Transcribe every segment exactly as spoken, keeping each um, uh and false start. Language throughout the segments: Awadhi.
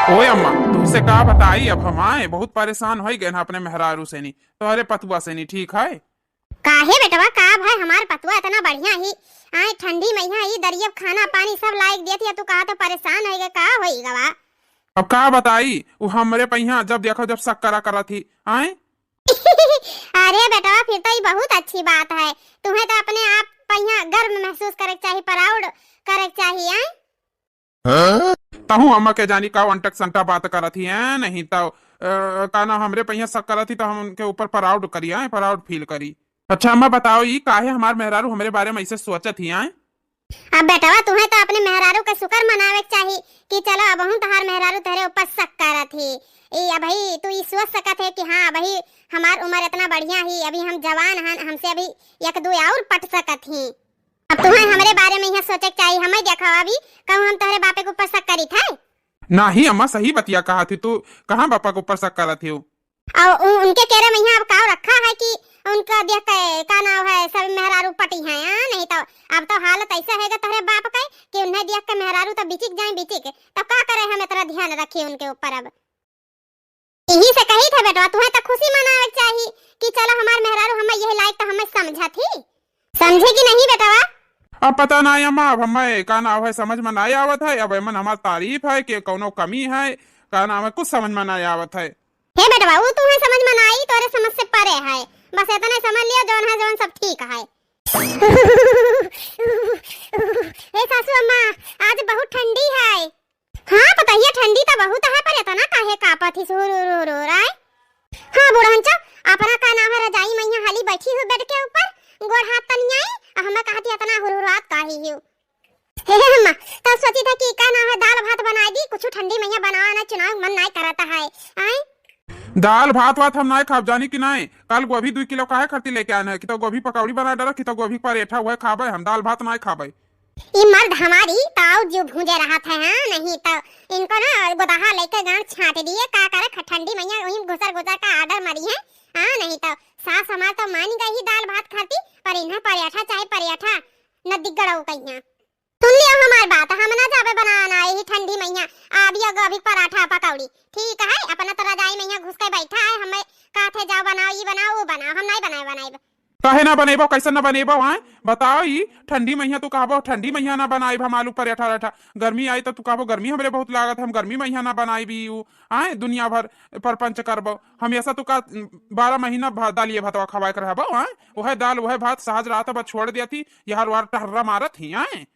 ओए अम्मा, तुमसे का बताई, अब हम आए बहुत परेशान होइ गए हैं अपने मेहरारू से नी, तोहरे पतुआ से नी, ठीक है? काहे बेटवा, का भाई, हमार पतुआ इतना बढ़िया ही, आए ठंडी महिया ही, दरियब खाना पानी सब लाइक देत ही, तू कहा तो परेशान होइ गए, का होई गवा? अब का बताई, वो हमरे पहिया जब देखो जब शक करा करत ही, आए। अरे बेटवा, फिर तो ई बहुत अच्छी बात है, तुम्हें तो अपने आप पहिया गर्व महसूस करे के चाही, proud करे के चाही, आए। तहूँ अम्मा के जानी का अंटक संटा बात करत ही हैं, नहीं तो, अ, का नाम, हमरे पहिया शक करत ही तो हम उनके ऊपर proud करी, आए, proud feel करी। अच्छा अम्मा बताओ, ई काहे हमार मेहरारू हमरे बारे में ऐसे सोचत ही, आए? अब बेटवा, तुम्हें तो अपने मेहरारू के शुक्र मनावे के चाही कि चलो, अबहूँ तोहार मेहरारू तोहरे ऊपर शक करत ही। ई अबही तू ई सोच सकत है कि हाँ, अबही हमार उम्र इतना बढ़िया ही, अभी हम जवान हन, हमसे अभी एक दो और पट सकत ही। अब तुम्हें हमरे बारे में यहाँ सोचे के चाही, हमें देखो, अभी कहूँ हम तोहरे बापे के ऊपर शक करी थे? नहीं अम्मा, सही बतिया कहा थी तू, कहाँ बापा के ऊपर शक करत ही? और उ-, उनके केरे में यहाँ अब काव रखा है कि उनका देख के का नाव है, सब मेहरारू पटी हैं, हाँ? नहीं तो अब तो हालत ऐसा हैगा तोहरे बाप के कि उन्हें देख के मेहरारू तो बिचिक जाए, बिचिक, तो का करे, हम इतना ध्यान रखी उनके ऊपर। अब यही से कही थे बेटवा, तुम्हें तो खुशी मनावे के चाही कि चलो हमार मेहरारू हमें यही लायक तो हमें समझत ही, समझे कि नहीं बेटवा? अब पता ना अम्मा, अब हमें का नाव है समझ में नहीं आवत है, अब एमन हमार तारीफ है कि कौनो कमी है, का नाव है, कुछ समझ में नहीं आवत है। हे बेटवा, वो तुम्हें समझ में ना आई, तोरे समझ से परे है। बस इतने समझ लियो, जौन है जौन सब ठीक है। ए सासू अम्मा, आज बहुत ठंडी है। हाँ पतोहिया, ठंडी तो बहुत है, पर इतना काहे कांपत ही, हुर हुर हुर हुर आए। हाँ बूढ़ा हंचो, अपना का नाम है रजाई में यहाँ हाली बैठी हूँ बेड के ऊपर, गोड़ हाथ तनी आई, और हमें कहती इतना हुरहुरात काहे ही। हे, हे अम्मा, तो सोची था कि का नाम है, दाल भात बनाई दी, कुछ ठंडी महिया बनावा ना, चुनाव मन नाय करता है। आए? दाल भात वात हम नाय खाब, जानी कि नाय। कल गोभी दुई किलो काहे खातिर लेके आए हैं कि तो गोभी पकौड़ी बना डाला कि तो गोभी परेठा हुए खाबे, हम दाल भात नाय खाबे। ई मर्द हमारी ताऊ जीव भूंजे रहत है, हाँ, नहीं तो इनको ना गोदहा लेके गांड छांट दिए, का करे ख-, ठंडी महिया वहीं घुसर घुसर का order मरी है, हाँ, नहीं तो सास हमार तो मान गई ही दाल भात खाती, पर इन्हें परेठा चाहे परेठा न दिगड़ो कहिया। सुन लियो हमार बात, हम ना जाबे बनाना यही ठंडी महिया, आबिया गोभी पराठा पकौड़ी, ठीक है, अपना तो रजाई महिया घुस के बैठा है, हमें कहते जाओ बनाओ, ई बनाओ, वो बनाओ, हम नहीं बनाए बनाए। काहे ना बनेबो, कैसे ना बनेबो, हाँ? बताओ, ई ठंडी महिया तू कहबो, ठंडी महिया ना बनाइब हम आलू पराठा राठा, गर्मी आई तो तू कहबो, गर्मी हमरे बहुत लागत है, हम गर्मी महिया ना बनाइब ई ऊ, आए, दुनिया भर परपंच करबो। हमेशा तू का बारह महीना भा-, दालिये भातवा खवाए के रहबो, आए? वह दाल, वह भात, सहज रात बा छोड़ दिया थी, यार वार टहर्रा मारत ही, आए?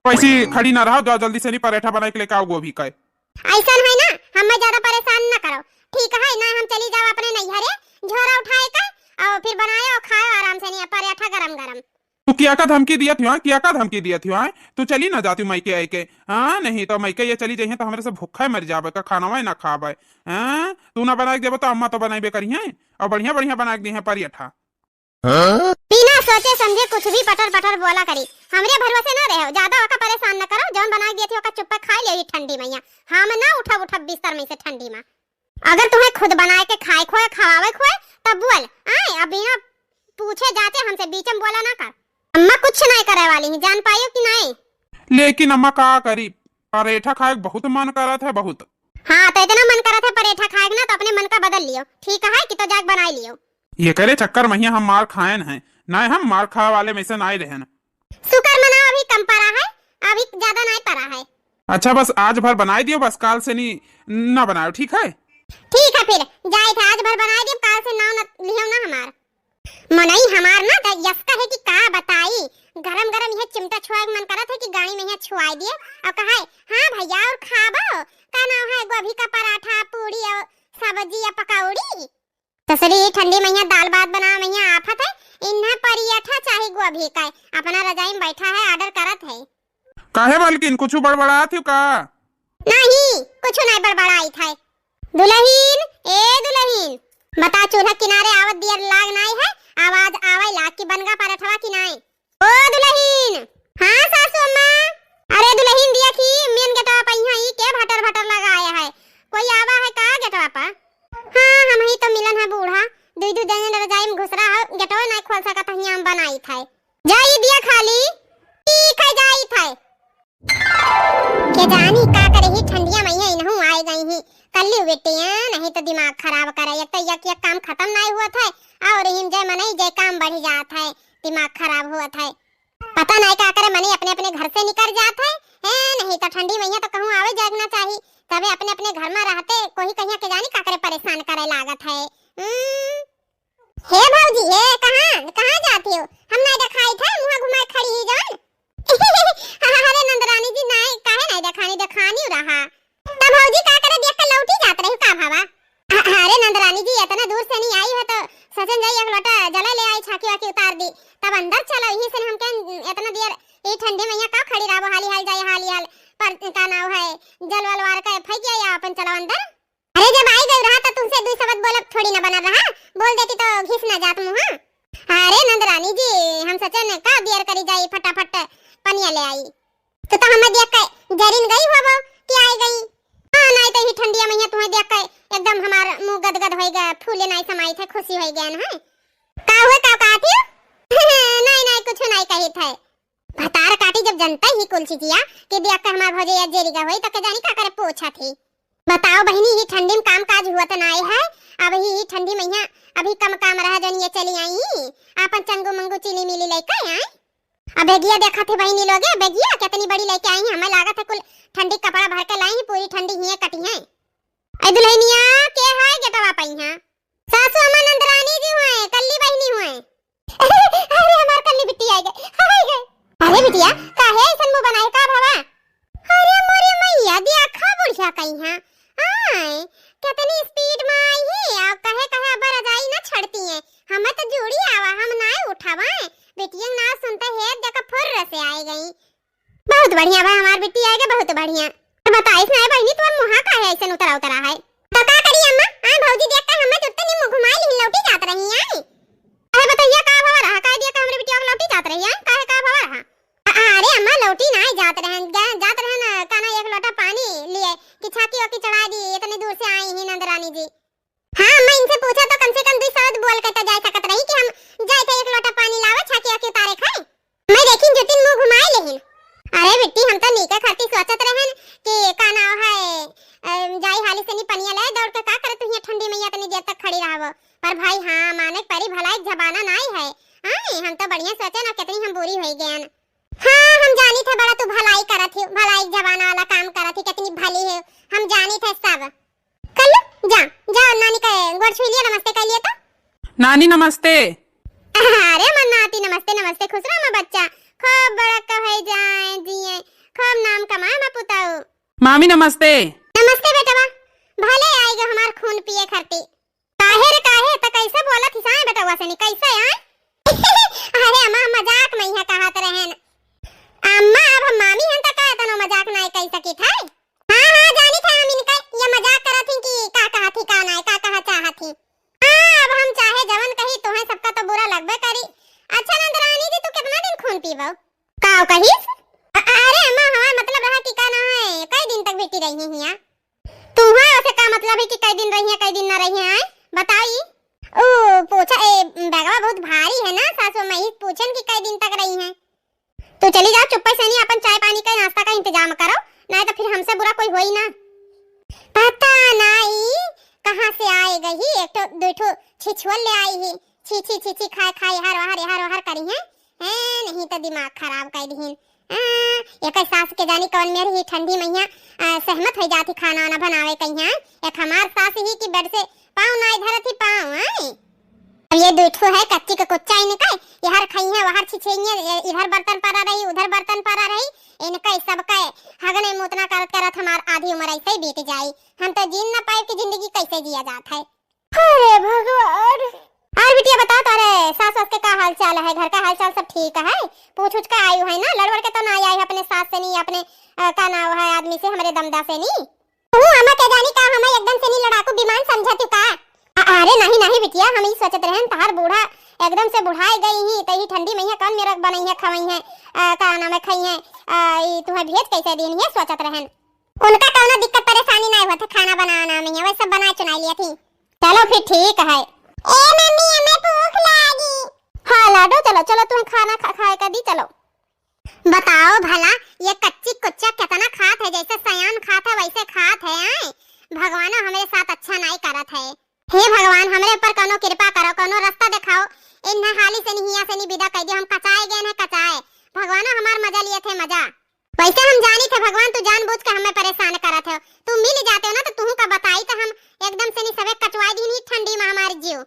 वैसी खड़ी ना रहो, जाओ जल्दी से नहीं पराठा बनाए के लेके आओ गोभी का। ऐसा है ना, हमें ज्यादा परेशान ना करो, ठीक है ना? हम चली जाओ अपने नैहरे, झोरा उठाए का, और फिर बनाए और खाओ आराम से, नहीं पराठा गरम गरम। तू क्या का धमकी दिया थी, हाँ? क्या का धमकी दिया थी, हाँ? तू चली ना जाती मायके आए के, हाँ? नहीं तो मायके ये चली जाइए तो हमरे से भूखा मर जाबे का, खाना ना खाबे, हाँ? तू ना बना के देबो तो अम्मा तो बनाइबे करी हैं, और बढ़िया बढ़िया बना के दी हैं पराठा। बिना सोचे समझे कुछ भी पटर पटर बोला करी। हमरे भरोसे ना रहो, ज्यादा ओका परेशान न करो, जौन बना के दिए थी ओका चुप्पे खा लियो ई ठंडी मैया। हम ना उठब उठब बिस्तर में से ठंडी में। अगर तुम्हें खुद बनाए के खाए खोए, खवावे खोए, तब बोल। आए, अब बिना पूछे जाचे हमसे बीच में बोला ना कर। अम्मा कुछ नहीं करे वाली ही, जान पायो कि नहीं? लेकिन अम्मा का करी, परेठा खाए के बहुत मन करत है, बहुत। हाँ, तो इतना मन करत है परेठा खाए के ना, तो अपने मन का बदल लियो, ठीक है कि तो जाके बनाई लियो। ये करे चक्कर महिया हम मार खाएन हैं, नाय हम मार खाए वाले में से नाय रहन। शुक्र मनाओ अभी कम परा है, अभी ज्यादा नाय परा है। अच्छा बस आज भर बनाई दियो, बस काल से नी ना बनाओ, ठीक है? ठीक है फिर, जाए थे आज भर बनाई दियो, काल से नाव न लियो ना हमार। मनई हमार ना त यस कहे कि का बताई, गरम गरम यह चिमटा छुआए के मन करत है कि गाड़ी में यह छुआई दिए और कहे, "हाँ भैया और खाबो?" का नाव है गोभी का पराठा, पूड़ी और सब्जी या पकौड़ी। ससुरी, ठंडी महिया दाल भात बनावे महिया आफत है, इन्हें परियठा चाही गोभी का, अपना रजाई में बैठा है, order करत है। काहे मलकिन, कुछ बड़बड़ात हो का? नहीं, कुछ नहीं बड़बड़ाइत है। दुलहिन, ए दुलहिन, बता चूल्हा किनारे आवत दियर लाग नाई है, आवाज आवे लाग कि बनगा परठवा कि नाई। ओ दुलहिन। हाँ सासू अम्मा। अरे दुलहिन दिया कि मेन गेटवा पर यहाँ ई के भटर भटर लगाया है, कोई आवा है का गेटवा पर? हाँ, हम ही तो मिलन है बूढ़ा, दुई दुई जने रजाई में घुसरा है, गेटवा नहीं खोल सकत है, यहाँ हम बनाई था। जाई दिया खाली, ठीक है जाई था। के जानी का करे ही ठंडिया मैया इनहू आए गई ही, लियो बेटी, हाँ, नहीं तो दिमाग खराब करे। एक तो एक, एक काम खतम नाहीं होत है, और हिम जय मनई जय काम बढ़ी जात है, दिमाग खराब होत है। पता नाहीं का करे, मनई अपने अपने घर से निकर जात है, हैं, नहीं तो ठंडी मइया तो कहूँ आवे जाए के ना चाही, तबे अपने अपने घर मा रहते कोई कहिया के जानी का करे परेशान करे लागत है। हम्म। हे भौजी, हे, कहाँ, कहाँ जात हो? हम नाहीं देखाइत है, मुँह घुमाए खड़ी ही जौन। अरे नंदरानी जी, नाहीं, काहे नाहीं देखानी, देखानी रहा। तब भौजी का करे, देख के लौटी जात रही का भवा? अ-, अरे नंदरानी जी, इतना दूर से नहीं आई है तो सचन जाई एक लोटा जला ले आई, छाकी वाकी उतार दी, तब अंदर चलो, यहीं से हमके इतना देर ये ठंडी मइया का खड़ी रहबो, हाली हाल जाए, हाली हाल पर का नाव है, जल वल वार के फेंक आई, अपन चलो अंदर। अरे जब आई गई रहा तो तुमसे दुई शब्द बोलब थोड़ी ना बना रहा, बोल देती तो घिस ना जात मुँह। अरे नंदरानी जी, हम सचन का देर करी जाई, फटाफट पनिया ले आई। तो, तो हमें देख के जरिन गई होबो कि आई गई। हाँ, नाहीं तो ही ठंडिया मइया तुम्हें देख के एकदम हमार मुँह गदगद होई गया, फूले नाहीं समाई थे, खुशी होई गया ना। का हुए, का कहत हो? नाहीं, नाहीं, कुछ नाहीं कहित है। भतार काटी जब जनता ही कुल चीजिया कि देख के हमार भौजैया जेरी गा होई तो के जानी का करे पूछत ही। बताओ बहिनी, ही ठंडी में काम काज हुआ तो नाहीं है। अब ही, ही ठंडी मइया अभी कम काम रहा जौन ये चली आई, आपन चंगू मंगू चीनी मिली लेके आई। अब बेगिया देखत ही बहिनी लोगे, बेगिया कितनी बड़ी लेके आई हैं, हमें लागत है कुल ठंडी कपड़ा भर के लाई हैं, पूरी ठंडी ही कटी है। ए दुल्हनिया, के है गेटवा पई हैं? सासू अम्मा नंदरानी जी हुए, कल्ली बहिनी हुए। अरे हमार कल्ली बिट्टी आ गए, आ गए। अरे बिटिया, काहे ऐसन मुंह बनाए का भवा? अरे मोरे मैया, देखा बुढ़िया कहीं है। आय, कितनी स्पीड में आई है, और कहे कहे अब रजाई ना छड़ती है। हमें तो जूड़ी आवा, हम ना उठावा। बिटिया ना सुनते है, देखा फुर्र से आए गई। बहुत बढ़िया बा हमार बिट्टी आए गए, बहुत बढ़िया। और बताइस ना बहिनी, तोर मुहा काहे ऐसन उतरा उतरा है? तो का करी अम्मा, आ भौजी देख के हमें तुरते नी मुंह घुमाई लिहिन लौटी जात रही आई। अरे बतैया का भवा रहा, काहे दिया का हमरे बिटिया के लौटी जात रही आई, काहे का भवा रहा? अ-, अरे अम्मा लौटी ना जात रहन, जा-, जात रहन, का ना एक लोटा पानी लिए कि छाकी वाकी चढ़ा दी, इतनी दूर से आई ही नंदरानी जी। हाँ अम्मा, इनसे पूछा तो कम से कम दुई शब्द बोल के तो जा सकत रही कि हम जाए थे एक लोटा पानी लावे, छाकी वाकी उतारे खाए। मैं देखिन जुतिन मुंह घुमाए लेहिन। अरे बिट्टी, हम तो नीके खातिर सोचत रहन कि का नाव है, अ, जाई हाली से नी पनिया ले दौड़ के का करे तू हियां ठंडी में इतनी देर तक खड़ी रहबो। पर भाई हाँ, माने के परी भलाई के जमाना नाई है। आए, हम तो बढ़िया सोचे ना कितनी हम बुरी होई गयन। हाँ, हम जानी थे बड़ा तू भलाई करत ही, भलाई के जमाना वाला काम करत ही, कितनी भली है, हम जानी थे सब। कल्लू, जा, जा नानी के गोड़ छुई लिया, नमस्ते कर लिया तो। नानी नमस्ते। अरे मन नाती नमस्ते, नमस्ते, खुश रह मैं बच्चा, खूब बड़ा कहे जाए जिए, खूब नाम कमाए मैं पुताऊ। मामी नमस्ते। नमस्ते बेटवा, भले आई गो हमार खून पिए खरती। काहे रे काहे, त कैसे बोलत हिस आए बेटवा से नी, कैसे आए? अरे अम्मा, मजाक में ही कहत रहन। अम्मा, अब हम मामी हन त का एतनो मजाक नाय कई सकित है? हाँ, हाँ, जानित है हम इनका, ये मजाक करत ही कि का कहत ही, का नाय, का कहा चाहत ही। हाँ, अब हम चाहे जवन कही, तोहे सबका तो बुरा लगबे करी। अच्छा नंदरानी जी, तू कितना दिन खून पीबो? का कहिस? अ-, अरे अम्मा, हमार मतलब रहा कि का ना है, कई दिन तक बेटी रही हिया? तुम्हारा से का मतलब है कि कई दिन रही है, कई दिन ना रही है, आए? बताई। ओ, पूछा, ए, बैगवा बहुत भारी है ना, सासू माई पूछन कि कई दिन तक रही है। तू चली जा, चुप्पे से नहीं अपन चाय पानी का, नाश्ता का इंतजाम करो, नहीं तो फिर हमसे बुरा कोई होई ना। पता नहीं कहाँ से आए गई, एक ठो, दो ठो छिछुअल ले आई ही। छी, छी, छी, छी, खाए, खाए, हर वहर, हर वहर करी हैं। हैं, नहीं तो दिमाग खराब कर दिहिन। आ, एक सास के जानी कौन मेर ही ठंडी मइया, आ, सहमत हो जाती खाना वाना बनावे कहीं हैं। एक हमार सास ही कि बेड से पाँव ना इधर थी पाँव, हैं। अब ये दो ठो है कच्ची के कुच्चा इनका, ये हर खाई हैं, वहर छिछेंगे, ये इधर बर्तन पड़ा रही, उधर बर्तन पड़ा रही, इनका इस सब का हगने मुतना करत करत हमार आधी उम्र ऐसे ही बीत जाई। हम तो जीन ना पाए कि जिंदगी कैसे जिया जात है। अरे भगवान। और बिटिया बताओ, तारे सास वास के का हाल चाल है, घर का हाल चाल सब ठीक है? पूछ उछ के आयु है ना, लड़वड़ के तो ना आई है अपने सास से नहीं, अपने, अ, का नाव है आदमी से, हमारे दमदा से नहीं। तू अम्मा के जानी का हमें एकदम से नहीं लड़ाकू विमान समझा तू का? अ-, अरे नहीं नहीं बिटिया, हम ही सोचत रहन तहार बूढ़ा एकदम से बुढ़ाए गई ही, तो ही ठंडी में ही कौन मेरा बनई है, खवई है, अ, का नाम है, खई है, अ, ई तुम्हें भेज कैसे दिन ये सोचत रहन। उनका कौनो दिक्कत परेशानी नहीं होत है, खाना बनाना में है, वही सब बनाए चुनाई लिया थी। चलो फिर ठीक है। ए मम्मी, हमें भूख लागी। हाँ लाडो, चलो, चलो, तुम खाना खा, खाए का दी, चलो। बताओ भला, ये कच्ची कुच्चा कितना खात है, जैसे सयान खात है, वैसे खात है, आए? भगवानो हमरे साथ अच्छा नाई करत है। हे भगवान, हमरे ऊपर कौनो कृपा करो, कौनो रास्ता देखाओ। इन्हें हाली से नहीं, हियाँ से नहीं विदा कर दियो, हम कचाए गए हैं, कचाए। भगवानो हमार मजा लिए थे, मजा। वैसे हम जानी थे भगवान, तू जानबूझ के हमें परेशान करत हो। तू मिल जाते हो ना तो तुहू का बताई तो हम एकदम से नहीं सबे कचवाई दीनी ठंडी में हमार जीव।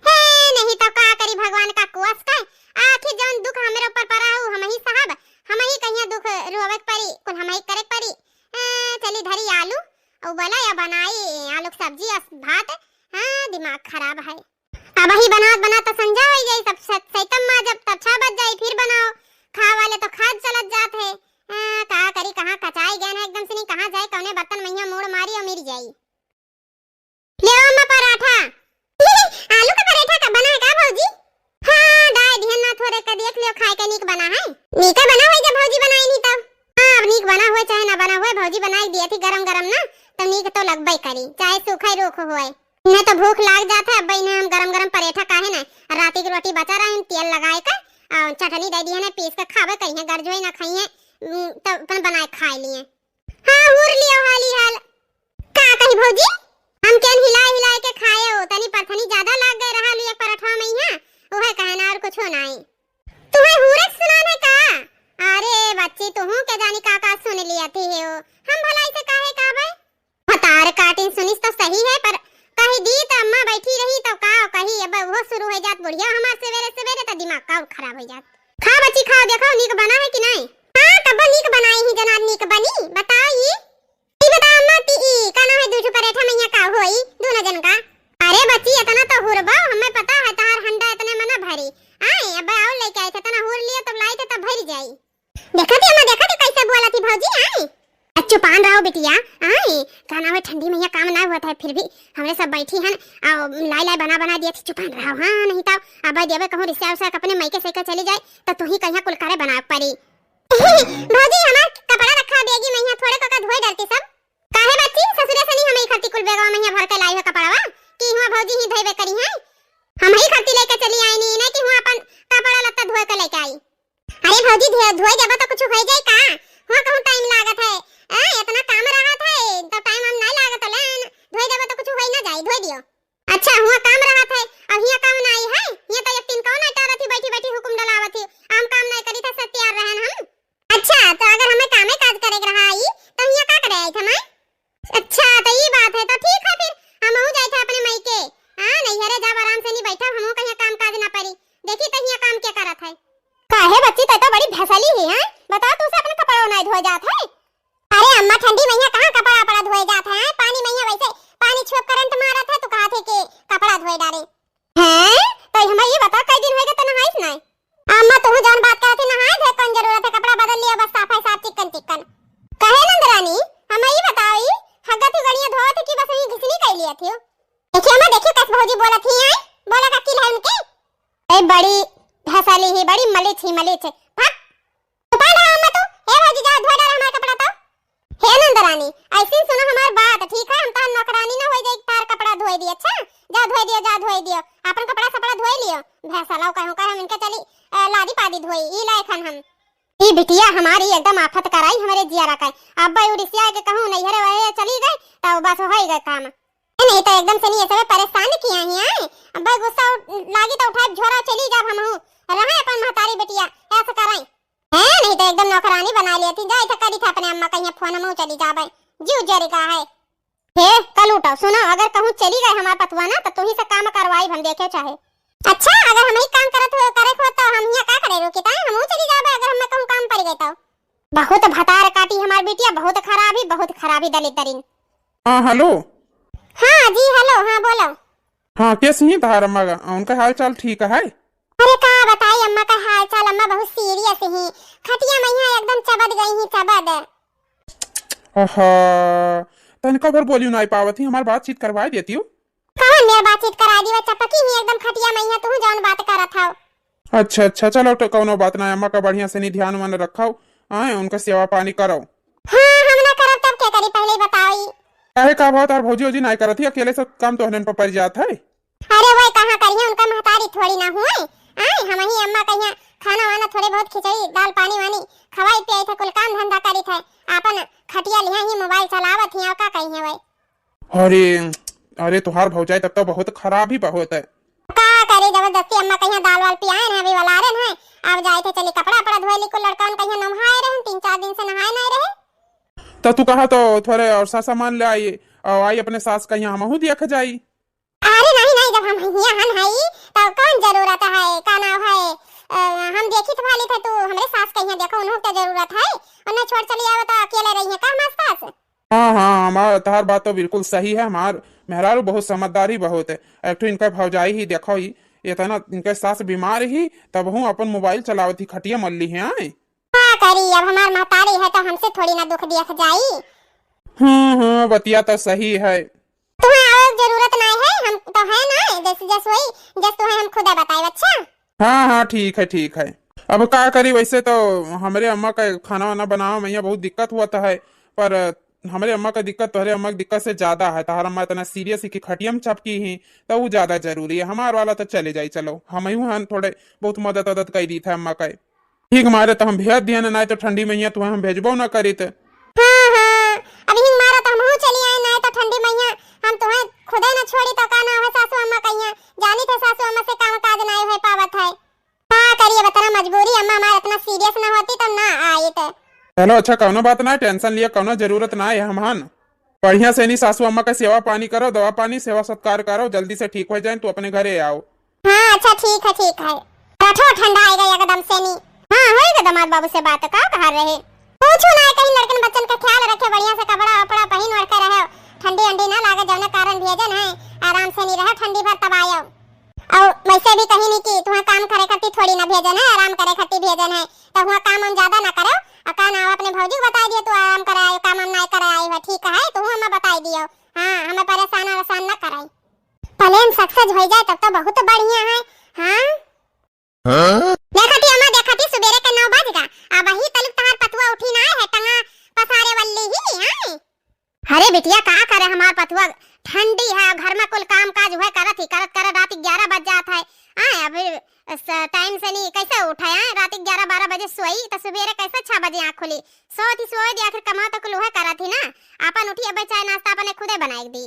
हे, नहीं तो का करी भगवान का कुआस का। आखिर जौन दुख हमरे ऊपर पड़ा हो, हम ही साहब, हम ही कहिया दुख रोवे के पड़ी, कुल हम ही करे के पड़ी। ए, चली धरी आलू, और बोला या बनाई आलू की सब्जी और भात। हाँ, दिमाग खराब है। अब ही बनात बनात तो संझा हो जाई, सब स-, सैतम माँ जब तब छह बज जाई, फिर बनाओ। खा वाले तो खाद चलत जात है। हाँ, का करी, कहाँ कचाई गए हैं एकदम से नहीं, कहाँ जाए, कौने बर्तन में यहाँ मूड़ मारी और मिर जाई। ले आओ अम्मा पराठा। आलू का पराठा का बना है का भौजी? हाँ, डाय दिहन ना, थोड़े का देख लियो, खाए के नीक बना है। नीक बना होई जब भौजी बनाई नहीं तब। हाँ, अब नीक बना हुए चाहे ना बना हुए, भौजी बनाई दिया थी गरम गरम ना, तो नीक तो लगबे करी, चाहे सूखा ही रोख हुए। इन्हें तो भूख लाग जात है, अब इन्हें हम गरम गरम पराठा काहे ना, राती की रोटी बचा रहे, हम तेल लगाए के, और चटनी दे दिहन है, पीस के खावे करिए, गरजोई ना खाइए, उम, तब अपन बनाए खाए लिए। हाँ, हुर लियो हाली हाल। का कही भौजी? हम केन हिलाए हिलाए के खाए हो, तनी परथनी ज्यादा लाग गए रहा लू एक पराठवा में यहाँ, उहे कहे ना और कुछ नाई। तुम्हें हुरे के सुनान है का? अरे बच्ची, तुहू के जानी का का सुन लिया थी हो, हम भला इसे काहे कहबे? भतार काटिन सुनिस तो सही है, पर कही दी तो अम्मा बैठी रही तो का कही, अब वो शुरू हो जात बुढ़िया हमार सवेरे सवेरे तो दिमाग का खराब हो जात। खा बच्ची खाओ, देखो नीक बना है कि नहीं? हाँ, तब नीक बनाई ही जना, नीक बनी, बताओ ये। ई बता अम्मा, ती ई का नाम है, दू ठो परेठा मइया का होई, दोनों जन का? अरे बच्ची, इतना तो हुरबो, हमें पता है तहार हंडा इतने में ना भरी। आए, अब और लेके आए थे, इतना हुर लियो तब लाई थे तब भर जाई। देखा थी अम्मा, देखा थी कैसे बोला थी भौजी, आए। अब चुपान रहो बिटिया, आए, का नाम है, ठंडी मइया काम ना हुआ था, फिर भी हमरे सब बैठी हन, आ लाई लाई बना बना दिया थी, चुपान रहो, हाँ, नहीं तो अब देवे कहूँ रिश्ता उसा अपने मायके से के चली जाए, तो तू ही कहिया कुल करे बना पड़ी। भौजी, हमार कपड़ा रखा बेगी में, यहाँ थोड़े को का धोए डरती सब। काहे बच्ची, ससुरे से नहीं हम ही खरती कुल बेगवा में यहाँ भर के लाई हो कपड़वा, कि हुआ भौजी ही धोएबे करी हैं? हम ही खरती लेके चली आई नहीं, नहीं कि हुआ अपन कपड़ा लत्ता धोए के लेके आई। अरे भौजी, धो-, धोए देबो तो कुछ हो जाए का? हुआ कहूँ टाइम लागत है, ए, इतना काम रहत है, तो टाइम हम नहीं लागत लेन, धोए देबो तो कुछ हो ही ना जाए, धोए दियो। अच्छा, हुआ काम रहत है, अब हिया काम नाई है? हिया तो एक दिन कौन अटारत ही, बैठी बैठी हुकुम डलावत ही, हम काम नाई करी था, सब तैयार रहन हम। अच्छा, तो अगर हमें कामे काज करे के रहा आई, तो हिया का करे आई था मैं? अच्छा, तो ई बात है, तो ठीक है फिर, हमहू जाए था अपने मायके। हाँ, नैहरे जाब आराम से नहीं बैठा, हमहू कहीं काम काज ना पड़ी। देखी तो हिया काम के करत है। काहे बच्ची, तै तो बड़ी भसली ही है, बताओ तू से अपने कपड़ा नाई धोए जात है। अरे अम्मा, ठंडी मइया कहाँ कपड़ा वपड़ा धोए जात है? पानी मइया वैसे पानी छुअब करंट मारत है, तू कहा थे कि कपड़ा धोए डारे। हैं? तो हमें ये बता, कई दिन होएगा तो नहाइस नहीं? अम्मा, तू जौन बात कहत है, नहाए धोए कौन जरूरत है, कपड़ा बदल लिया बस, साफ है साफ, चिकन चिकन। कहे नंदरानी, हमें ये बताओ, ई हग्गा थी गड़िया धोवत है कि बस वही घिसनी कर लिया थी? देखिए अम्मा, देखिए कैसे भौजी बोलत ही, आई बोले का किल है उनके। ए बड़ी भसली ही, बड़ी मलिच ही, मलिच है। भाग। चुपा रहा अम्मा तू। हे भौजी, जा धोए डाल हमार कपड़ा तो। हे नंदरानी, ऐसे ही सुनो हमार बात, ठीक है? हम तो नौकरानी ना हो जाए, तार कपड़ा धोए दिए, अच्छा? जा धोए दियो, जा धोए दियो, अपन कपड़ा सपड़ा धोए लियो। भैंसा लाओ कहूँ का हम इनके चली, अ, लादी पादी धोई, ई लायक हन हम। ई बिटिया हमारी एकदम आफत कराई हमारे जियारा का। अब भाई उड़िसिया के कहूँ नैहरे वहे चली गए, तो बस हो ही गए काम। ए, नहीं तो एकदम से नहीं, ऐसे में परेशान किया ही आए। अब भाई गुस्सा उठ-, लागी तो उठाए झोरा चली जाब हमहू। रहे अपन महतारी बिटिया, ऐसा कराई। हैं, नहीं तो एकदम नौकरानी बना लिया थी। जा, इसे करी था अपने अम्मा कहीं फोन, हम चली जाबे। जीव जरी का है। हे, कल उठो, सुनो, अगर कहूँ चली गए हमार पतुआ ना, तो तुही से काम करवाई हम, देखे चाहे। अच्छा, अगर हम ही काम करत हो, करे हो, तो हम हियाँ का करे रुकी? ताए हमहू चली जाबे, अगर हमें कहूँ काम पड़ गए तो। बहुत भतार काटी हमार बिटिया, बहुत खराबी, बहुत खराबी दलित दरिन। हाँ, हेलो। हाँ जी, हेलो, हाँ, बोलो। हाँ, कैसी हैं तहार अम्मा का? उनका हाल चाल ठीक है? अरे का बताई अम्मा का हाल चाल, अम्मा बहुत सीरियस ही। खटिया में यहाँ एकदम चबद गई ही, चबद। आहा, तनिका भर बोलियो नाई पावत ही, हमार बातचीत करवाई देती हो। कौन मेर बातचीत करा दी, वो चपकी ही एकदम खटिया में यहाँ, तू जौन बात करत हौ। अच्छा, अच्छा, चलो, तो कौनो बात ना, अम्मा का बढ़िया से नहीं ध्यान वान रखो। आए, उनका सेवा पानी करो। हाँ, हम ना करब तब के करी, पहले ही बताई। काहे का बात, और भौजी वौजी नाई करत ही, अकेले सब काम तोहनन पर पड़ जात है। अरे वही कहाँ करिए, उनका महतारी थोड़ी ना हुए। आए, हम ही अम्मा कहिया खाना वाना थोड़े बहुत खिचड़ी, दाल पानी वानी खवाई पियाई थे, कुल काम धंधा करी थे, आपन खटिया लिया ही मोबाइल चलावत ही, और का कहिए वही। अरे, अरे, तुहार भौजाई तब तो बहुत खराब ही बहुत है। का करी, जबरदस्ती अम्मा कहिया दाल वाल पियाए रहे, अभी वलारे न है। अब जाए थे, चली कपड़ा वपड़ा धोए ली, कुल लड़कन कहिया नहाए रहे, तीन चार दिन से नहाए नहीं रहे। तो तू कहा तो थोड़े और सा सामान ले आई, और आई अपने सास कहिया हमहू देख जाई। अरे नहीं, नहीं, जब हम हियाँ हन हई, तब कौन जरूरत है, का नाव है, अ, हम देखी तो भाली थे, तू हमरे सास कहिया देखो, उन्हों के जरूरत है, उन्हें छोड़ चली आवे तो अकेले रही है का हमार सास? हाँ, हाँ, हमार, तहार बात तो बिल्कुल सही है, हमार मेहरारू बहुत समझदार ही बहुत है। एक ठो इनका भौजाई ही देखो ही, इतना इनके सास बीमार ही, तब हूँ अपन मोबाइल चलावत ही, खटिया मल्ली है, आए। का करी, अब हमार महतारी है तो हमसे थोड़ी ना दुख दिया जाई। हाँ, हाँ, बतिया तो सही है। तुम्हें और जरूरत ना है, हम तो है ना, जैसे जस वही, जस तुम्हें हम खुदा बताए, अच्छा? हाँ, हाँ, ठीक है, ठीक है। अब का करी, वैसे तो हमरे अम्मा का खाना वाना बनावे में यहाँ बहुत दिक्कत हुआ था है, पर हमरे अम्मा का दिक्कत तोहरे अम्मा की दिक्कत से ज्यादा है। तोहर अम्मा इतना सीरियस ही कि खटिया में चपकी ही, तो वो ज्यादा जरूरी है। हमार वाला तो चले जाई, चलो, हम ही हन थोड़े बहुत मदद वदद कर दी था अम्मा का। ठीक मारे तो हम भेज दिए ना, नहीं तो ठंडी मैया तुम्हें हम भेजबो ना करीत। हाँ, हाँ, अभी हिंग मारा तो हमहू चली आए, नहीं तो ठंडी मैया हम तुम्हें खुदे न छोड़ी तो का ना हो सासू अम्मा कहिया, जानी थे सासू अम्मा से काम काज नहीं हो पावत है। का करिए बतरा मजबूरी, अम्मा हमार इतना सीरियस ना होती तब ना आइत। चलो अच्छा, कौनो बात ना, टेंशन लिए कौनो जरूरत ना है, हम हन बढ़िया से नहीं सासू अम्मा का सेवा पानी करो, दवा पानी सेवा सत्कार करो, जल्दी से ठीक हो जाए, तू अपने घरे आओ। हाँ, अच्छा, ठीक है, ठीक है। रठो ठंडा आएगा एकदम से नी। हाँ, होएगा दामाद बाबू से बात, का कहा रहे? पूछू ना, कहीं लड़कन बच्चन का ख्याल रखे, बढ़िया से कपड़ा वपड़ा पहन ओढ़ के रहे, ठंडी अंडी ना लागे, जौने कारण भेजन है, आराम से नी रहे, ठंडी भर तब आयो। और वैसे भी कहीं नहीं कि तुहाँ काम करे खातिर थोड़ी ना भेजन है, आराम करे खातिर भेजन है, तो हुआ काम हम ज्यादा ना करो, और का ना अपने भौजी को बताई दियो, तू आराम करे आयो, काम हम ना करे आई हो, ठीक है, तू हमें बताई दियो, हाँ, हमें परेशान वरेशान ना कराई। प्लान सक्सेस हो जाए तब तो बहुत बढ़िया है। हाँ, हाँ? देखती अम्मा, देखती सुबेरे के नौ बज गा, अब वही तलक तहार पतुआ उठी ना है, टंगा पसारे वल्ली ही, हाँ? अरे बिटिया, का करे हमार पतुआ, ठंडी है, घर में कुल काम काज हुए करत ही, करत करत रात ग्यारह बज जात है। हाँ, अब टाइम से नहीं कैसे उठे, हाँ? रात ग्यारह बारह बजे सोई तो सुबेरे कैसे छह बजे आँख खुली? सोत ही सोए दी, आखिर कमा तो कुल हुए करत ही ना, अपन उठी, अब चाय नाश्ता अपने खुदे बनाए दी।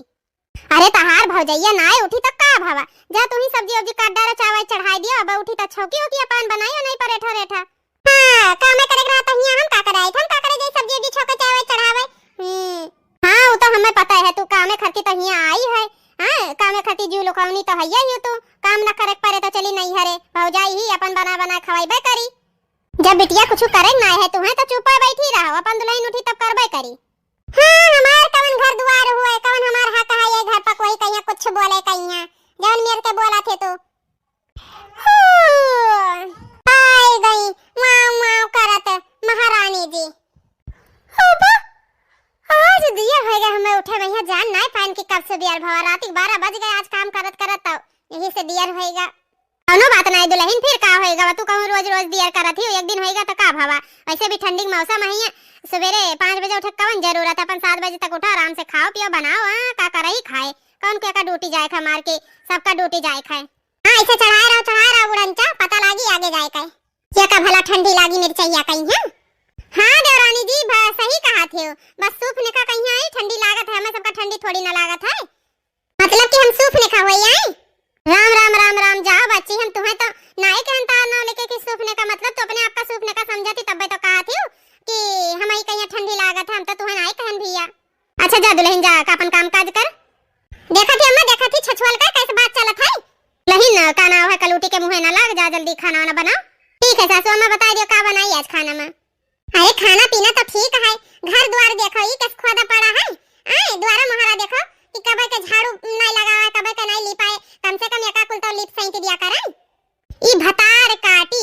अरे तहार भौजैया नाय उठी त का भवा, जा तू ही सब्जी उब्जी काट डारे, चावल चढ़ाई दियो, अब उठी त छौकी उकी अपन बनाइयो नहीं परेठा रेठा। हाँ, कामे करे के रहत हियाँ हम का करे आई, हम का करे जाई सब्जी उब्जी छौके चावल चढ़ावे। हम्म, हाँ, वो तो हमें पता है, तू कामे खातिर तो हियाँ आई है। हाँ, कामे खातिर जीव लुकौनी तो हइया ही तू, काम न करे के परे तो चली नहीं हरे, भौजाई ही अपन बना बना खवाइबे करी। जब बिटिया कुछ करे ना है तुम्हें तो चुप बैठी रहो, अपन दुल्हन उठी तब करबे करी। हाँ, हमार कवन घर दुआर हुए, कवन हमार हक है ये घर पर कोई कहिया कुछ बोले कहिया, जवन मेर के बोला थे तू। हू, पाई गई वाव वाव करत महारानी जी। ओबा, आज दिया होएगा हमें उठे में, यहाँ जान नाय पाइन कि कब से दियर भवा, रात के बारह बज गए आज काम करत करत, तो यही से दियर होएगा। कौनो बात नाय दुल्हन, फिर का होइगा, तू कहूँ रोज रोज दियर करत ही, एक दिन होइगा तो का भवा? वैसे भी ठंडी के मौसम है, सुबेरे पाँच बजे उठे कवन जरूरत है, अपन सात बजे तक उठा, आराम से खाओ पियो, बनाओ, हाँ, का करही खाए, कौन के का ड्यूटी जाए खा मार के, सबका ड्यूटी जाए खाए। हाँ, ऐसे चढ़ाए रहो, चढ़ाए रहो उड़नचा, पता लागी आगे जाए का। ये का भला ठंडी लागी मिर्चैया कहीं है? हाँ देवरानी जी, ब-, सही कहा थे, बस सूप ने का कहीं है, ठंडी लागत है, हमें सबका ठंडी थोड़ी ना लागत है। मतलब कि हम सूप ने खा होई आई? राम, राम, राम, राम, जाओ बच्ची, हम तुम्हें तो नाई कहन तार नाव लेके कि सूप ने का मतलब तो अपने आप का सूप ने का समझती, तब्बे तो कहा थी कि हम ही कहीं ठंडी लागत है, हम तो तुम्हें नाई कहन भैया। अच्छा जा दुल्हन जा, का अपन काम काज कर। देखा थी अम्मा, देखा थी छछुअल का कैसे बात चलत है। दुल्हन का नाव है कलूटी के मुँहे ना लाग, जा जल्दी खाना वाना बनाओ। ठीक है सासू अम्मा, बता दियो का बनाई आज खाना में। अरे खाना पीना तो ठीक है, घर द्वार देखो, ई कैसे खोदा पड़ा है। आए, द्वारा मोहरा देखो कि कबे के झाड़ू नहीं लगावे, कबे के नहीं लीपाए, कम से कम एका कुल तो लीप सैंत दिया करे। ई भतार काटी,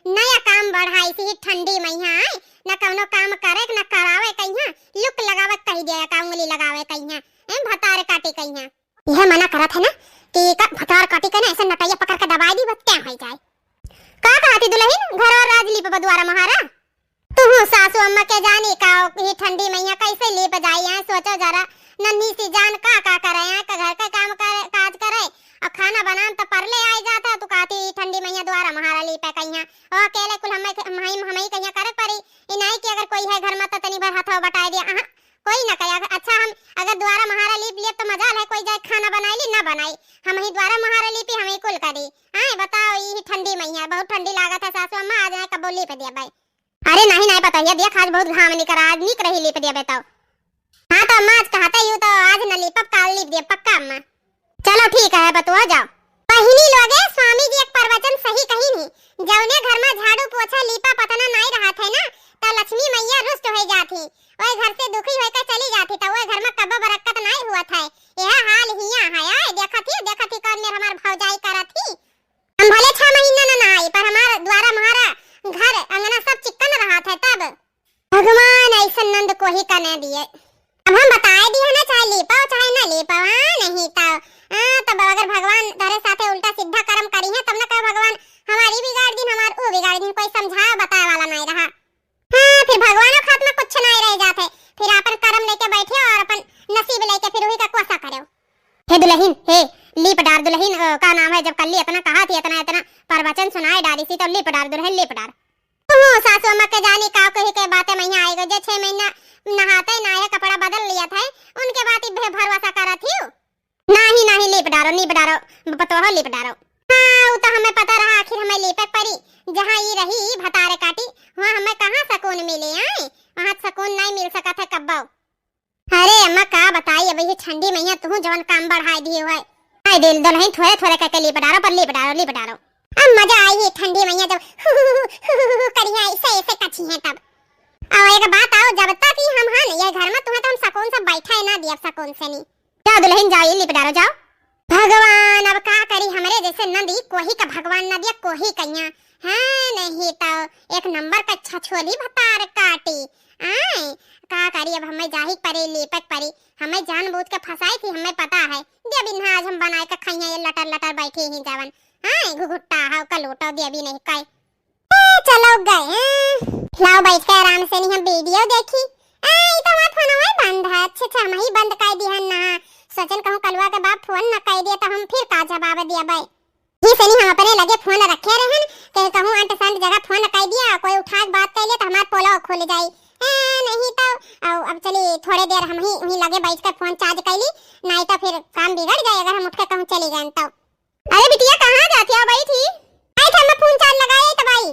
नया काम बढ़ाई सी ठंडी मैया आए, न कौनो काम करे, न करावे कहिया, लुक लगावे कही दिया, का उंगली लगावे कहिया, ए भतार काटी कहिया। यह मना करत है ना कि का भतार काटी के ना ऐसे नटैया पकड़ के दबाई दी, बस क्या हो जाए। का कहती दुल्हन, घर और राज लीप बा द्वारा मोहरा? तुहू सासू अम्मा के जानी का, ही ठंडी मैया कैसे लीप जाई है, सोचो जरा, नन्ही सी जान का का करे है, का घर का काम करे, काज करे, और खाना बनान तो परले आई जाता, तू कहती ठंडी मैया द्वारा मोहरा लीपे कहिया, और अकेले कुल हमें, हमें, हमें ही कहिया करे परी, ई नहीं कि अगर कोई है घर में तो तनी भर हाथवा बटाए दिया, अहाँ, कोई ना कहे। अगर, अच्छा, हम अगर दुआरा महारा लीप लिए तो मजाल है, कोई जाए खाना बनाई ली, ना बनाई, हमही दुआरा महारा लीपी, हमही कुल करी। आए बताओ, ई ठंडी मइया, बहुत ठंडी लागत है सासू अम्मा, आज नाहीं कबो लीप दिया भाई। अरे नाहीं, नाहीं पता, ये देख आज बहुत घाम निकरा, आज निक रही लीप दिया बताओ। हाँ तो अम्मा आज कहते यू तो आज न लीपब, काल लीप दिया पक्का अम्मा। चलो ठीक है, बतुआ जाओ। बहिनी लोगे, स्वामी जी एक प्रवचन सही कहिन ही, जौने घर मा झाड़ू पोछा लीपा पतना नाई रहत है ना, त लक्ष्मी मइया रुष्ट होइ जात ही। ओए घर से दुखी होइके चली जात ही, त ओए घर मा कब्बो बरक्कत नाई हुअत है। यह हाल हिया है, आए देखत ही, देखत ही कौन मेर हमार भौजाई करत ही। हम भले छह महीना ना, ना आई, पर हमार द्वारा म्हारा घर अंगना सब चिक्कन रहत है तब। भगवान ऐसन नंद कोही का न दिए। अब हम बताए दिए ना, चाहे लीपो चाहे ना लीपो, हाँ, नहीं तो, हाँ, तब अगर भगवान तोहरे साथे उल्टा सीधा कर्म करी है, तब ना कहो भगवान हमारी बिगाड़ दिन, हमार ऊ बिगाड़ दिन, कोई समझाए बताए वाला नहीं रहा। हाँ, फिर भगवानों खात में कुछ नहीं रह जाते, फिर अपन कर्म लेके बैठे और अपन नसीब लेके फिर वही का कोसा करो। हे दुल्हन, हे, लीप डार दुल्हन, अ, का नाम है, जब कल्ली इतना कहा थी, इतना, इतना प्रवचन सुनाए डारी सी, तो लीप डार दुल्हन, लीप डार। ओहो, सासू अम्मा के जानी का कही के बातें मइया आए गए, जे छह महीना नहाते नाहे कपड़ा बदल लिया था, उनके बात ही भे-, भरोसा करत ही। नाही, नाही, लीप डारो, लीप डारो, पतोहो लीप डारो। हाँ, उ तो हमें पता रहा, आखिर हमें लीपे के परी। जहाँ ई रही, ई भतारे काटी, वहाँ हमें कहाँ सकून मिले, आए? वहाँ सकून नहीं मिल सकत है कब्बो। अरे अम्मा, का बताई, अब ये ठंडी मइया तू जवन काम बढ़ाए दिए हुए। आए दिल दुल्हन, थोड़े थोड़े करके लीप डारो, पर लीप डारो, लीप डारो। अब मजा आई है ठंडी मइया जब करिया ऐसे ऐसे कछी है तब। और एक बात आओ, जब तक ही हम हन ये घर में, तुम्हें तो हम सकून से बैठा है ना दिया, सकून से नहीं। जाओ दुल्हन, जाओ, ये लीप डारो, जाओ। भगवान, अब का करी, हमरे जैसे नंदी कोही का भगवान न दिया, कोही कइया। हाँ, नहीं तो एक नंबर का छछोली भतार काटी। आए, का करी, अब हमें जाही के परी, लीपे के परी। हमें जानबूझ के फंसाई थी, हमें पता है। दे अभी ना आज हम बनाए के खाइया, ये लटर लटर बैठी ही जावन। हाँ, घुघुट्टा हाव, कलूटो दे अभी नहीं कहे। ए, चलो गए। लाओ बैठ के आराम से नहीं हम वीडियो देखी। ए, ई तो हमार फोनवा बंद है। अच्छा, अच्छा, हम ही बंद कर दिहन ना। सोचन कहूँ कलुआ के बाप फोन न कर दिए तो हम फिर का जवाब दिया भाई। जी से नहीं हम अपने लगे फोन रखे रहन, कहे कहूँ अंट संट जगह फोन कर दिया, कोई उठा के बात कर लिया तो हमार पोलो खुल जाई। ए, नहीं तो, आओ, अब चली थोड़े देर हम ही वहीं लगे बैठ कर फोन चार्ज कर ली, नहीं तो फिर काम बिगड़ जाए अगर हम उठ के कहूँ चली गए तो। अरे बिटिया, कहाँ जाती हो? बैठी। आई थे, मैं फोन चार्ज लगाए तब आई।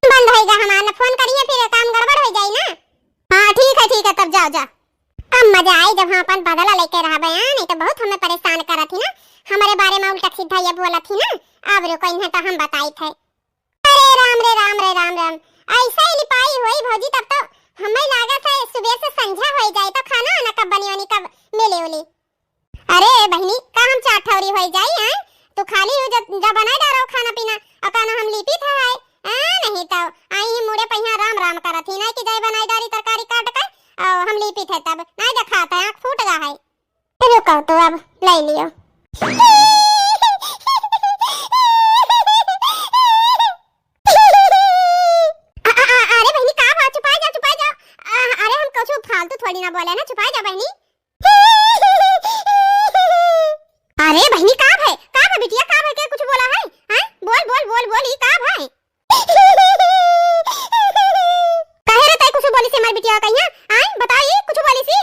बंद होइगा हमार, न फोन करिए, फिर काम गड़बड़ हो जाई ना। हाँ, ठीक है, ठीक है, तब जाओ, जा। अब मजा आई जब हम अपन बदला लेके रहबे, हाँ, नहीं तो बहुत हमें परेशान करत ही ना, हमारे बारे में उल्टा सीधा ये बोलत ही ना। अब रुको, इन्हें तो हम बताई थे। अरे राम रे राम रे राम राम, ऐसा ही लिपाई होई भौजी, तब तो हमें लागत है सुबह से संझा हो जाए, तो खाना आना कब बनी होनी, कब मिले उली? अरे बहिनी, का हम चार ठौरी होई जाई, हैं? तू खाली हो जा, जा बनाए डारो खाना पीना, और का ना हम लिपी था है, हैं? नहीं तो आई ही मुड़े पहिया राम राम करत ही, नहीं कि जाए बनाए डारी तरकारी काट के, और हम लिपी थे तब, नहीं देखा था, आँख फूट गा है। रुको तो अब ले लियो। अ, अ, अ, अरे बहिनी, का बा? चुपाए जाओ, चुपाए जाओ। अ, अरे हम कुछ फालतू थोड़ी ना बोले ना, चुपाए जाओ बहिनी। अरे बहिनी, का भय? का भय बिटिया, का भय? के कुछ बोला है? हैं? बोल, बोल, बोल, बोल, ई का भय? काहे रे, तै कुछ बोली से हमार बिटिया कहिया? आय, बताओ, ई कुछ बोली सी?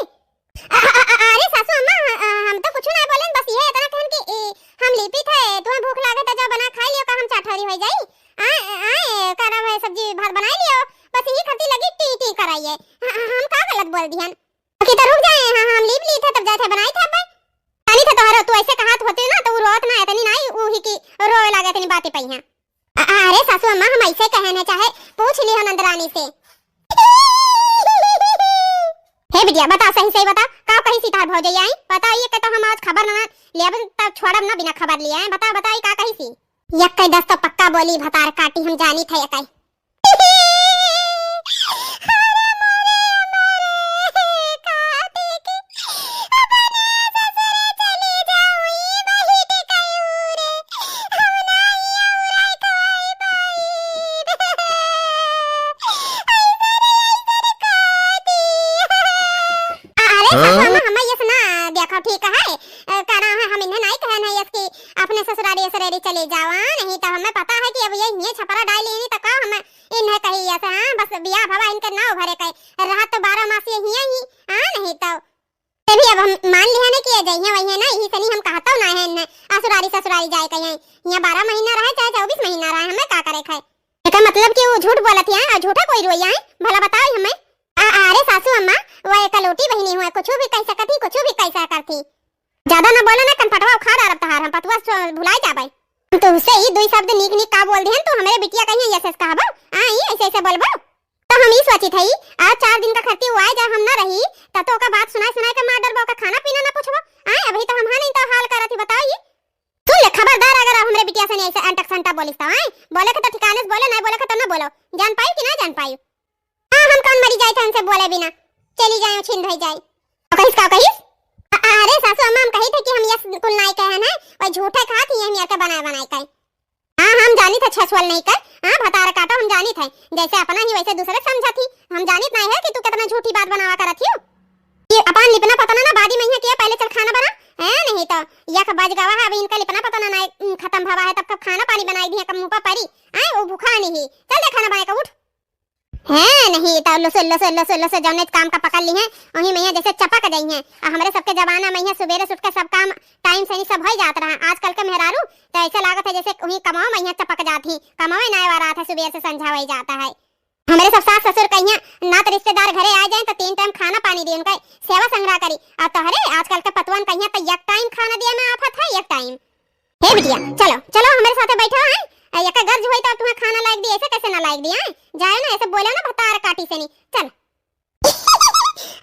अ, अ, अ, अरे सासू अम्मा, अ, अ, हम तो कुछ ना बोलेन, बस ये इतना कहन कि, ए, हम लिपी थे, तुम्हें भूख लागे तो जाओ बना खा लियो, का हम चार ठौरी हो जाई? आय, आय, का नाम है, सब्जी भात बना लियो, बस यही खातिर लगी टी टी कराइए। ह-, ह-, हम का गलत बोल दिहन? कि तो रुक जाए, हाँ, हम लीप ली थे, तब जाए थे, बनाई थे अब। जानी थे तोहरो, तू ऐसे कहत होती ना, तो उ रोत ना इतनी ना, उ ही की रोए लागे इतनी बातें पई हैं। अ-, अरे सासू अम्मा, हम ऐसे कहे न चाहे पूछ ली हम नंदरानी से। हे बिटिया, बता, सही सही बता, का कही सीतार भौजैया आई? बता, ये के तो हम आज खबर ना लेबन, तब छोड़ब ना बिना खबर लिए। बता, बता, ई का कही सी? यक्के दस तो पक्का बोली, भतार काटी, हम जानी थे यक्के। अरे मोरे, मोरे, काटी के अपने ससुरे चली जाऊं, ई बहिट कयूं रे, हम नाई औरा खाई पाई। ऐसा रे, ऐसा रे काटी। अरे हाँ? सासू अम्मा, हम ये सुना, देखो ठीक है, अ, का नाम है, हम इन्हें नाई कहन है, यस की अपने ससुरारी ससुरारी चले जावा, नहीं तो हमें पता है कि अब ये हिये छपरा डाल लेनी तो का हमें इन्हें कही यस, हाँ, बस बियाह भवा इनके नाव भरे कहे, रात तो बारह मास ये हिये ही, हाँ, नहीं तो। ते भी अब हम मान लिया ना कि ये जइहें वइहें ना, यही सनी हम कहतौ ना है इन्हें, असुरारी ससुरारी जाए कहीं। यहाँ बारह महीना रहे चाहे चउबीस महीना रहे, हमें का करे खाए। एकर मतलब कि वो झूठ बोलत है और झूठा कोई रोई है, भला बताओ हमें। आ, अरे सासू अम्मा, वो एक कलूटी बहिनी हुए, कुछ भी कह सकत ही, कुछ भी कह सकत ही। ज्यादा ना बोले ना, कनपटवा उखाड़ डारब तहार, हम पतुआ से भुलाए जाबे। हम तुमसे ही दुई शब्द नीक नीक का बोल दिहन, तू हमरे बिटिया कहीं ऐसे ऐसे कहबो, आ, ई ऐसे ऐसे बोलबो। तो हम ई सोचित हई, आज चार दिन का खर्ची वो आए जाए, हम ना रही, तब तो ओका बात सुनाए सुनाए के मार डरबो, ओका खाना पीना ना पूछबो। आए, अभी तो हम हाँ नहीं तो हाल करत ही, बताओ ये। सुन ले, खबरदार अगर अब हमरे बिटिया से नहीं ऐसे अंटक संटा बोलिस तो, आए, बोले के तो ठिकाने से बोले, नहीं बोले के तो ना बोलो, जान पाई कि ना जान पाई। हाँ, हम कौन मरी जाए थे उनसे बोले बिना, चली जाए, छिन रह जाए। तो कहिस का कहिस? अ-, अरे सासू अम्मा, हम कही थे कि हम यस कुल नाई कहे हैं, वही झूठे कहा थी, हम यार के बनाए बनाए कहे। हाँ, हम जानी थे छसवल नहीं कर, हाँ, भतार काटो, हम जानी थे, जैसे अपना ही वैसे दूसरे समझा थी, हम जानित नहीं है कि तू कितना झूठी बात बनावा करत हियो। ये अपन लिपना पतना ना बादी में ही किया, पहले चल खाना बना, है नहीं तो यक बज गवा है, अभी इनका लिपना पतना ना, उम, खत्म भवा है, तब कब खाना पानी बनाई दिया, कब मुँह पर परी, आए, वो भूखा नहीं, चल दे खाना बनाए का, उठ। हैं, नहीं तो लुसु, लुसु, लुसु, लुसु जौने काम का पकड़ लिहें, वही मइहाँ जैसे चपक जइहें। आ हमरे सबके जमाना मइहाँ सुबेरे से उठ के सब काम टाइम से नहीं सब होइ जात रहा। आजकल के मेहरारू तो ऐसे लागत है जैसे वही कमाओ मइहाँ चपक जात ही, कमावे ना वाला है, सुबेर से संझा होइ जाता है। हमरे सब सास ससुर कहिया नात रिश्तेदार घरे आ जाए तो तीन टाइम खाना पानी दी, उनका सेवा संग्रह करी। और तोहरे आजकल के पतवन कहिया तो एक टाइम खाना दिए में आफत है, एक टाइम। हे बिटिया, चलो, चलो हमरे साथे बैठो, हैं? आ, एका गर्ज होई तो तुम्हें खाना लायक दी, ऐसे कैसे ना लायक दी, हैं? जाए ना, ऐसे बोले ना, भतार काटी से नहीं। चल।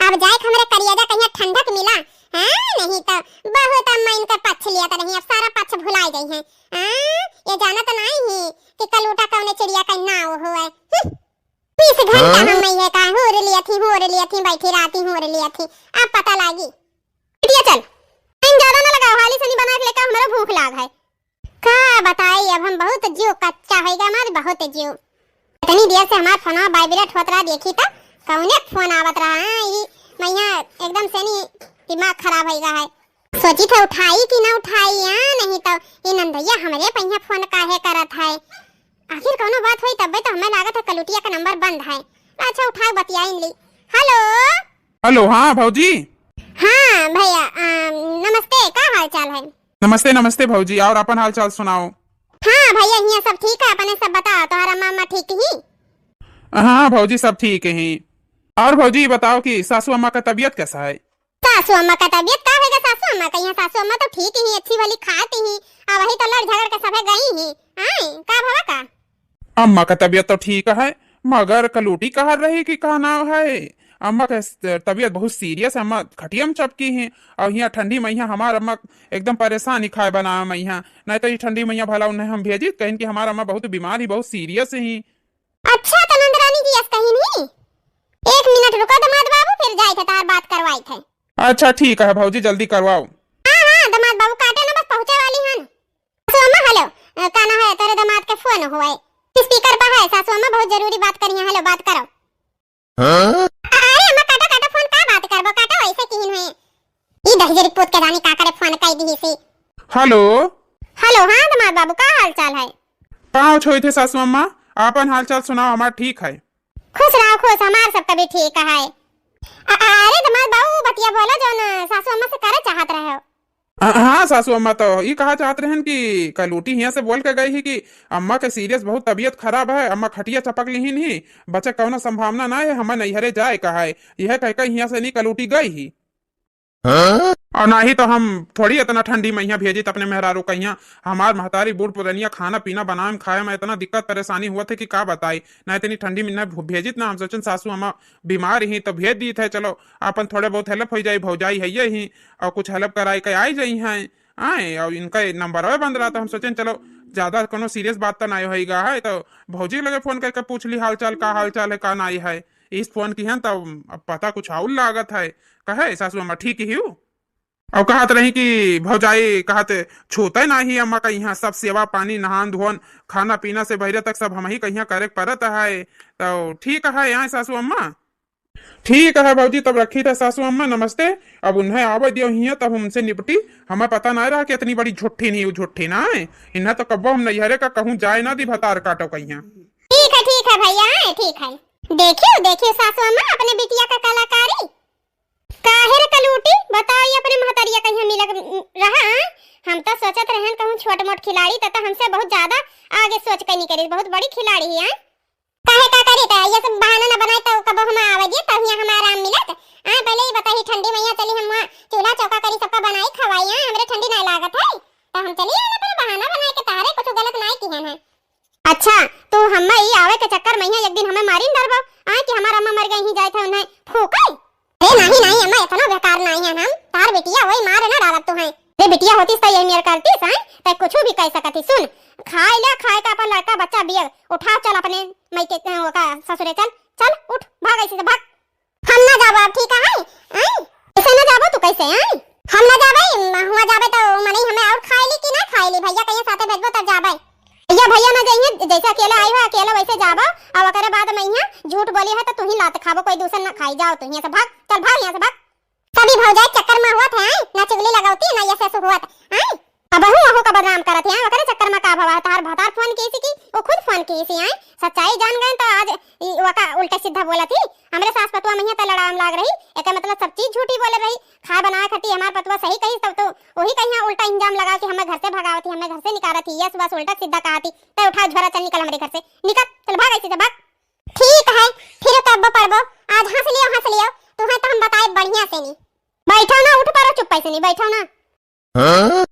अब जाए के हमरे करियाजा कहिया ठंडक मिला, हाँ? नहीं तो बहुत अम्मा इनका पक्ष लिया तो नहीं, अब सारा पक्ष भुलाई गई हैं। हाँ? ये जाना तो नहीं ही कि कलूटा कौने चिड़िया का नाव हुआ है। हम्म। बीस घंटा हाँ? हम ये का हुर लिया थी, हुर लिया थी, बैठी रहती, हुर लिया थी, अब पता लागी। बिटिया चल, टाइम ज्यादा ना लगाओ, हाली सनी बना के लेकर, हमरा भूख लाग है। का बताई, अब हम बहुत जियो कच्चा होइगा हमार, बहुत जियो। इतनी देर से हमार फोनवा vibrate होत रहा, देखी त कौने फोन आवत रहा। हाँ, ई मइहाँ एकदम से नी दिमाग खराब होइगा है। सोची थे उठाई कि ना उठाई, हाँ, नहीं तो ये नंदइया हमरे पहिया फोन काहे करत है। आखिर कौनो बात होई तब्बे तो हमें लागत है कलुटिया का नंबर बंद है। अच्छा उठाए बतियाइन ली। हेलो। हेलो, हाँ भौजी। हाँ भैया, अ, नमस्ते, का हाल चाल है? नमस्ते, नमस्ते भौजी, और अपन हाल चाल सुनाओ। हाँ भैया, हियाँ सब ठीक है, अपने सब बताओ, तोहरा मामा ठीक ही? हाँ भौजी, सब ठीक ही। और भौजी बताओ कि सासू अम्मा का तबीयत कैसा है? सासू अम्मा का तबीयत का होगा? सासू अम्मा का, यहाँ सासू अम्मा तो ठीक ही, अच्छी भली खाती ही, आ वही तो लड़ झगड़ के सभे गई ही। आए, का भवा का? अम्मा का तबीयत तो ठीक है, मगर कलूटी कहा रही कि का नाव है, अम्मा का स-, तबीयत बहुत serious है, अम्मा खटिया में चपकी हैं। और यहाँ ठंडी मइहाँ हमार अम्मा एकदम परेशान ही खाए बनावे मइहाँ, नहीं तो ये ठंडी मइहाँ भला उन्हें हम भेजित, कहें कि हमार अम्मा बहुत बीमार ही, बहुत serious ही। अच्छा, तो नंदरानी जी अस कहीं नहीं? एक मिनट रुको दमाद बाबू, फिर जाए थे तार बात करवाई थे। अच्छा ठीक है भौजी, जल्दी करवाओ। हाँ, हाँ, दमाद बाबू काटे ना, बस पहुँचे वाली हन। सासू अम्मा, हेलो, अ, का ना है, तोरे दमाद के फोन हुआ है, speaker पर है, सासू अम्मा बहुत जरूरी बात करी है, हेलो, बात करो। हाँ? अरे अम्मा, काटो, काटो फोन, का बात करबो, काटो, ऐसे किहिन हुए। ई दहिजरी पूत के जानी का करे फोन कई दिही सी। हेलो। हेलो, हाँ दमाद बाबू, का हाल चाल है? का होत थे सासू अम्मा, आपन हाल चाल सुनाओ, हमार ठीक है। खुश रहो, खुश, हमार सबका भी ठीक है। अ-, अरे दमाद बाबू, बतिया बोलो जौन सासू अम्मा से करे चाहत रहे हो। हाँ, हाँ, सासू अम्मा तो ई कहा चाहत रहन कि कलूटी हियाँ से बोल के गई ही कि अम्मा के serious बहुत तबीयत खराब है, अम्मा खटिया चपक लिहिन ही, बचे कौनो संभावना ना है, हमें नैहरे जाए का है, यह कह के हियाँ से नी कलूटी गई ही। हाँ? और ना ही तो हम थोड़ी इतना ठंडी मइहाँ भेजित अपने मेहरारू कहिया, हमार महतारी बूढ़ पुरनिया खाना पीना बनावे में खाए में इतना दिक्कत परेशानी हुआ थे कि का बताई, ना इतनी ठंडी में ना भु-, भेजित ना, हम सोचन सासू अम्मा बीमार ही तो भेज दी थे, चलो अपन थोड़े बहुत help हो जाई, भौजाई है ये ही, और कुछ help कराए के आई जाई हैं, आए, और इनका नंबरवे बंद रहा, तो हम सोचें, चलो, ज्यादा कोनो serious बात तो नहीं होइगा है, तो भौजी के लगे फोन करके पूछ ली हाल चाल, का हाल चाल है, का नहीं है। इस फोन की है, तब अब पता कुछ और लागत है। कहे, सासू अम्मा ठीक ही हूँ? और कहत रही कि भौजाई कहत, छूते नहीं अम्मा का यहाँ, सब सेवा पानी, नहान धोन, खाना पीना से बहरे तक सब हम ही कहिया करे के परत है। तो ठीक है, आए सासू अम्मा। ठीक है भौजी, तब रखी थे सासू अम्मा, नमस्ते। अब उन्हें आवे दियो हियाँ, तब उनसे निपटी। हमें पता नहीं रहा कि इतनी बड़ी झुट्ठी नहीं, वो झुट्ठी ना है। इन्हें तो कब्बो हम नैहरे का कहूँ जाए ना दी, भतार काटो कहिया। ठीक है, ठीक है भैया, हाँ, ठीक है। देखियो, देखियो सासू अम्मा अपने बिटिया का कलाकारी। काहे रे कलूटी, बताओ, ये अपने महतरिया कहीं मिलक रहा, आय? हम तो सोचत रहन कहूँ छोट मोट खिलाड़ी, त, त हमसे बहुत ज्यादा आगे सोच के निकली, बहुत बड़ी खिलाड़ी है, आय? काहे का करी, त ये सब बहाना ना बनाए, त कब हम आवे जी, त यहाँ हमारा आराम मिलत। आय, पहले ही बताई, ठंडी में यहाँ चली, हम वहाँ चूल्हा चौका करी, सबका बनाई खवाई, आय, हमरे ठंडी ना लागत है, त हम चली आए, अपने बहाना बनाए के, तारे कुछ गलत ना किहन है। अच्छा, तू हम्मे ई आवे के चक्कर में यहाँ एक दिन हमें मारिन डरबो, आय, कि हमार अम्मा मर गई ही जाए थे उन्हें फूके। अरे नहीं, नहीं, अम्मा, इतना बेकार नहीं है हम। तार बिटिया होई, मार ना डालब तू है। अरे बिटिया होतीस त यही मेर करतीस, हैं? तै कुछ भी कह सकत ही। सुन, खाए ले, खाए का अपन लड़का बच्चा बिया, उठा चल अपने मइके, अ, ओका ससुरे चल, चल, उठ, भाग ऐसे से, भाग। हम ना जाबो अब, ठीक है? हैं? कैसे ना जाबो तू, कैसे, हैं? हम ना जाबे, हुआ जाबे तो मनई हमें और खाए ली कि ना खाए ली, भैया कहीं साथे भेजबो तब जाबे। भैया, भैया ना जाइए, जैसे अकेले आई हो, अकेले वैसे जाबो, और ओकरे बाद में यहाँ झूठ बोली है तो तू ही लात खाबो, कोई दूसर ना खाई। जाओ तू यहाँ से भाग, चल भाग यहाँ से भाग। कभी भौजाई चक्कर में हुआ था, हैं? ना चुगली लगावती, ना ये ससु हुआ था, हैं? अब हूँ वहू का बदनाम करत है, ओकरे चक्कर में का भवा है? तार भतार फोन की सी की, वो खुद फोन की सी, हैं? सच्चाई जान गए तो आज ई वका उल्टा सीधा बोलत ही। हमरे सास पतुआ में यहाँ तो लड़ाम लाग रही, एकर मतलब सब चीज झूठी बोले रही। खाए बनाए खती हमार पतुआ सही कही, तब तो वही कहीं उल्टा इल्जाम लगा कि हमें घर से भगावत ही, हमें घर से निकारत ही, यस बस उल्टा सीधा कहा थी। तै उठा झोरा, चल निकल हमरे घर से, निकल, चल भाग ऐसे से भाग। ठीक है, फिर कब्बो पड़बो, आज हंस लियो, हंस लियो, तुम्हें तो हम बताए बढ़िया से नहीं। बैठो ना, उठ पड़ो, चुप्पे से नहीं बैठो ना। हाँ?